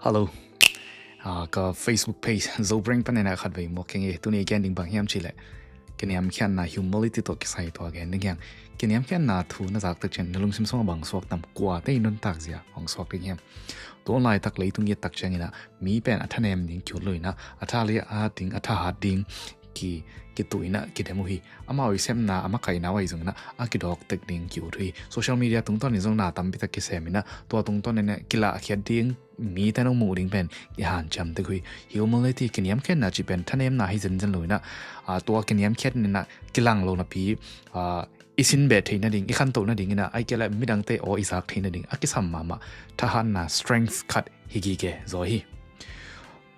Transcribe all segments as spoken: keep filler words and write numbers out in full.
Hello. Ah, ka Facebook page Zo Brain panin a khat vei muak keng e. Tuni gen ding bang hiam cih leh, kiniamkhiatna, humility tawh kisai tua gen ding hi hang. Kiniamkhiatna thu na zak tak ciang na lungsim sungah bang suak tam, kuate i nuntak zia hong suak ding hiam? Tua laitak leitung i et tak ciangin ah mi pen a thanem ding ki-ut lo in ah, a tha le a hat ding, a thahat ding ki, kituh in ah kidem uh hi. Amau i sepna, a makaihna uh ahi zongin ah a kidawk tek ding ki-ut uh hi. Social media tungtawnin zong na tampi tak kisem in ah, tua tungtawnin ah kilahkhiat ding mite nong muh ding pen i hanciam tek uh hi. Humility, kiniamkhiatna cih pen thanemna hi zenzen lo in ah, ah, tua kiniamkhiatna in ah kilang lo napi, ah, i sin beh theih nading, i khantoh nading in ah, ahih kei leh midangte aw i zak theih nading a kisam mahmah thahatna, strength khat hi gige zaw hi.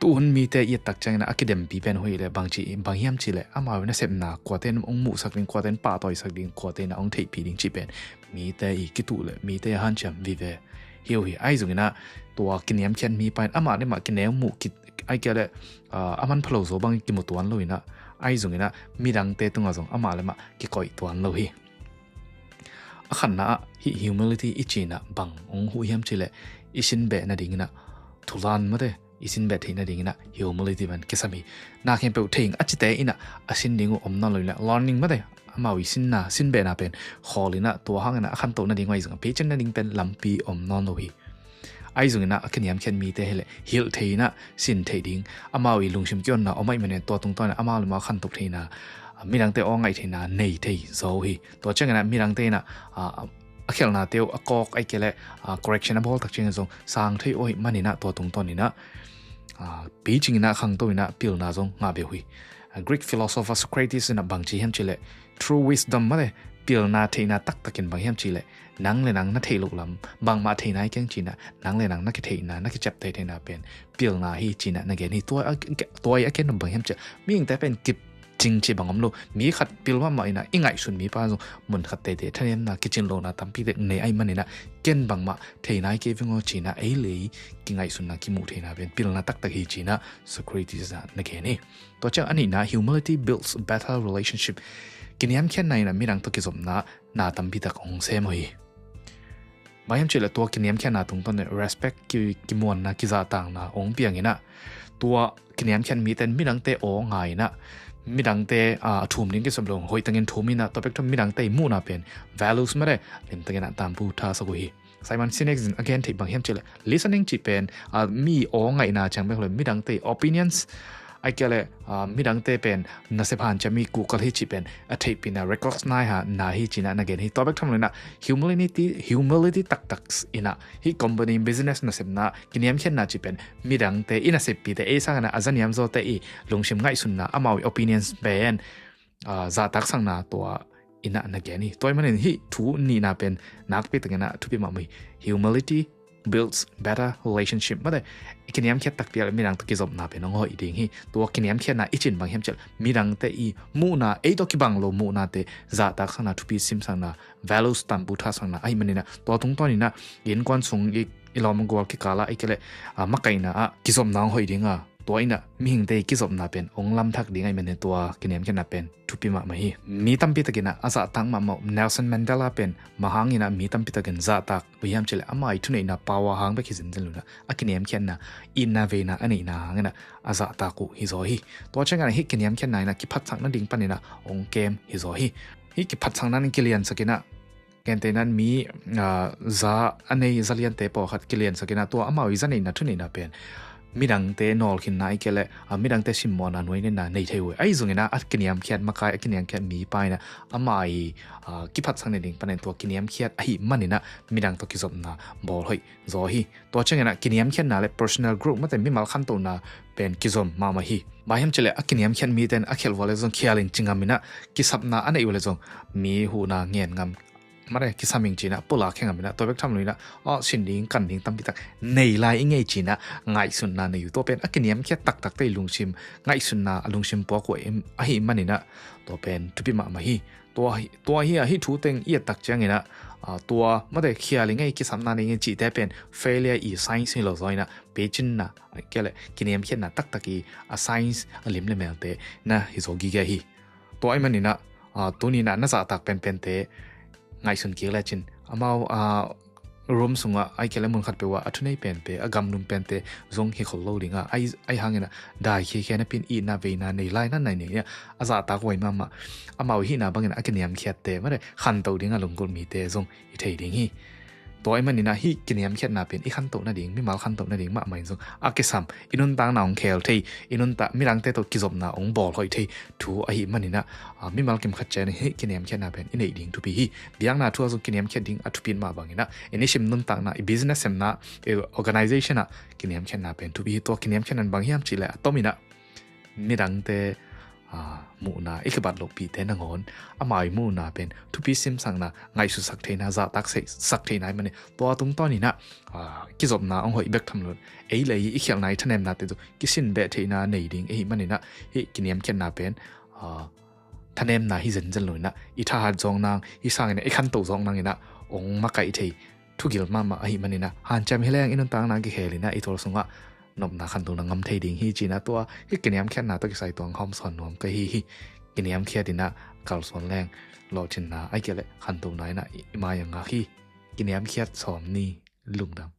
Tuhun mite i et tak ciangin ah a kidempi pen hoih leh bang ci, bang hiam cih leh, amau i nasepna kuate in hong muhsak ding, kuate in pahtawisak ding, kuate in ah hong theihpih ding cih pen mite i kituh leh mite a hanciam vive hi uh hi. Ahi zongin ah tua kiniamkhiat mipa in amah le amah kineu muh ki, ahih kei leh, ah, a manpha lo zaw bang kimu tuan lo in ah, ahi zongin ah midangte tungah zong amah le amah kikoih tuan lo hi. A khatna ah hih humility i cih in ah bang hong huh hiam cih leh, i sin beh nadingin ah thulan mate, i sin beh theih nadingin ah humility pen kisam hi. Na khempeuh thei ing a cite in ah a sin ding uh om nawn lo in ah, learning mate, amau i sinna, sin behna pen khawl in ah, tua hangin ah a khantoh nading uh ahi zongin ah, picin nading pen lampi om nawn lo hi. Ahi zongin ah a kiniamkhiat mite hi leh hilh thei in ah sin theih ding, amau i lungsim ki-onna om ahih manin tua tungtawn in ah amau le amau khantoh theihna, midangte aw ngaih theihna nei thei zaw uh hi. Tua ciangin ah midangte in ah, ah, a khialhnate uh a kawk ahih kei leh, ah, correction a bawl tak ciangin zong sang thei uh ahih manin ah tua tungtawn in ah, ah, picing in ah khangto in ah pilna zong ngah beh uh hi. Ah, Greek philosopher Socrates in ah bang ci hiam cih leh, true wisdom mate, pilna theihna taktak in bang hiam cih leh, nang le nang na theih loh lam bangmah thei nai keng ci in ah, nang le nang na kitheihna, na kiciapteh theihna pen pilna hi ci in ah na gen hi. Tua a, tua a gen bang hiam cih leh, mihingte pen kip cing cih bang om lo. Mi khat pil mahmah in ah i ngaihsun mipa zong mun khat teitei thanemna, kicin lohna tampi tek nei ahih manin ah, ken bangmah thei nai kei veng aw ci in ah ei le ei kingaihsunna, kimuh theihna pen pilna taktak hi ci in ah Socrates ah na gen hi. Tua ciang a nihna, humility builds better relationship. Kiniamkhiatna in ah midang tawh kizopna na tampi tak hong sem uh hi. Bang hiam cih leh tua kiniamkhiatna tungtawn in respect, ki, kimuanna, kizahtakna hong piang in ah, tua kiniamkhiat mite in midangte aw ngai in ah, midangte, ah, a thum ding kisam lo, hoih takin thum in ah, tua bek tham midangte i muhna pen values mate, lim takin ah tampu thasak uh hi. Simon Sinek in a gen theih bang hiam cih leh, listening cih pen, ah, mi aw ngaihna ciang bek lo, midangte opinions, ahih kei leh, ah, midangte pen nasep hanciam hi, kuhkal hi cih pen a theihpihna, recognize na hi ci in ah na gen hi. Tua bek tham lo in ah humility, humility taktak in ah hih company business nasepna, kiniamkhiatna cih pen midangte, i naseppite, ei sangin ah a zaniam zawte i lungsim ngaihsunna, amau i opinions pen, ah, zahtaksakna tua in ah na gen hi. Tua ahih manin hih thu nihna pen nakpi takin ah thupi mahmah hi. Humility builds better relationship. Mate, i kiniamkhiat takpi a leh midang tawh kizopna pen hong hoih ding hi. Tua kiniamkhiatna i cih in bang hiam cih leh, midangte i muhna, ei tawh kibang lo muhnate zahtaksakna, thupi simsakna, values tampu thasakna ahih manin ah, tua tungtawn in ah innkuan sung, i, i lawm gual kikal ah, ahih kei leh, ah, makaihna ah kizopna hong hoih ding a, tua in ah mihingte i kizopna pen hong lamthak ding ahih manin tua kiniamkhiatna pen thupi mahmah hi. Mi tampi takin ah a zahtak mahmah uh Nelson Mandela pen bang hangin ah mi tampi takin zahtak uh hiam cih leh, ama i thuneihna, power hang bek hi zenzen lo in ah, a kiniamkhiatna, itna veina a neihna hangin ah a zahtak uh hi zaw hi. Tua ciangin ah hih kiniamkhiatna in ah kiphatsak nading panin ah hong kem hi zaw hi. Hih kiphatsakna in kiliansak in ah, gentehna in mi, ah, za a nei, zaliante pawlkhat kiliansak in ah, tua amau i zaneihna, thuneihna pen midangte nawlkhinna, ahih kei leh, ah, midangte simmawhna, nuainenna nei thei uh hi. Ahi zongin ah a kiniamkhiat makai, a kiniamkhiat mipa in ah ama i, ah, kiphatsak nading panin tua kiniamkhiat ahih manin ah midang tawh kizopna bawl hoih zaw hi. Tua ciangin ah kiniamkhiatna le personal growth, mate, mimal khantohna pen kizom mahmah hi. Bang hiam cih leh a kiniamkhiat mite in a khialh uh a leh zong khial ing ci ngam in ah, kisapna a neih uh a leh zong mi huhna ngen ngam, mate, kisam ing ci in ah pulak khia ngam in ah, tua bek tham lo in ah, aw, sin ding, kan ding tampi tak nei lai ing ei ci in ah ngaihsunna nei uh. Tua pen a kiniamkhiat taktakte i lungsim ngaihsunna, a lungsim puak uh ahih manin ah tua pen thupi mahmah hi. Tua hi, tua hi a, hih thu teng i et tak ciangin ah, ah, tua, mate, khial ing ei, kisapna nei ing ei cihte pen failure i signs hi lo zaw in ah, picin na, ahih kei leh kiniamkhiatna taktak i a signs, a lim le melte na hi zaw gige hi. Tua ahih manin ah, ah, tuni in ah na zahtak penpente ngaihsun kik lecin, amau, ah, Rome sungah ahih kei leh mun khat peuh ah a thunei pente, a gamlum pente zong hi khol lo ding a, ahi hangin ah dai khia khia napi-in itna veina nei lai na nei nei a, a zahtak huai mahmah. Amau hihna bangin a kiniamkhiatte mate khanto ding a lunggulh mite zong hi thei ding hi. Tua ahih manin ah hih kiniamkhiatna pen i khantoh nading, mimal khantoh nading mahmah in zong a kisam, i nuntakna hong khel thei, i nuntak midangte tawh kizopna hong bawl hoih thei thu ahih manin ah, mimal kim khat ciat in hih kiniamkhiatna pen i neih ding thupi hi. Biakna thu ah zong kiniamkhiat ding a thupi mah bangin ah, i nisim nuntakna, i business semna, i organization ah kiniamkhiatna pen thupi hi. Tua kiniamkhiatna in bang hiam cih leh a tomin ah midangte muhna i kibat lohpihte nangawn amau i muhna pen thupi simsakna, ngaihsutsak theihna, zahtak sak theihna ahih manin tua tungtawnin ah kizopna hong hoih bek tham loin ei le ei i khialhna, i thanemnate tawh kisin beh theihna nei ding ahih manin ah hih kiniamkhiatna pen thanemna hi zenzen loin ah i thahat zawk nang, hih sangin ah i khanto zawk nangin ah hong makaih thei, thugil mahmah ahih manin ah hanciam hi leng i nuntakna kikhel in ah i thawl sungah nopna khantona ngam thei ding hi ci-in ah tua hih kiniamkhiatna tawh kisai tua hong hawmsawn nuam ka hi hi. Kiniamkhiat in ah kalsuan leng lawhcinna ahih kei leh khantona in ah i mai a ngak hi. Kiniamkhiat sawm ni. Lungdam.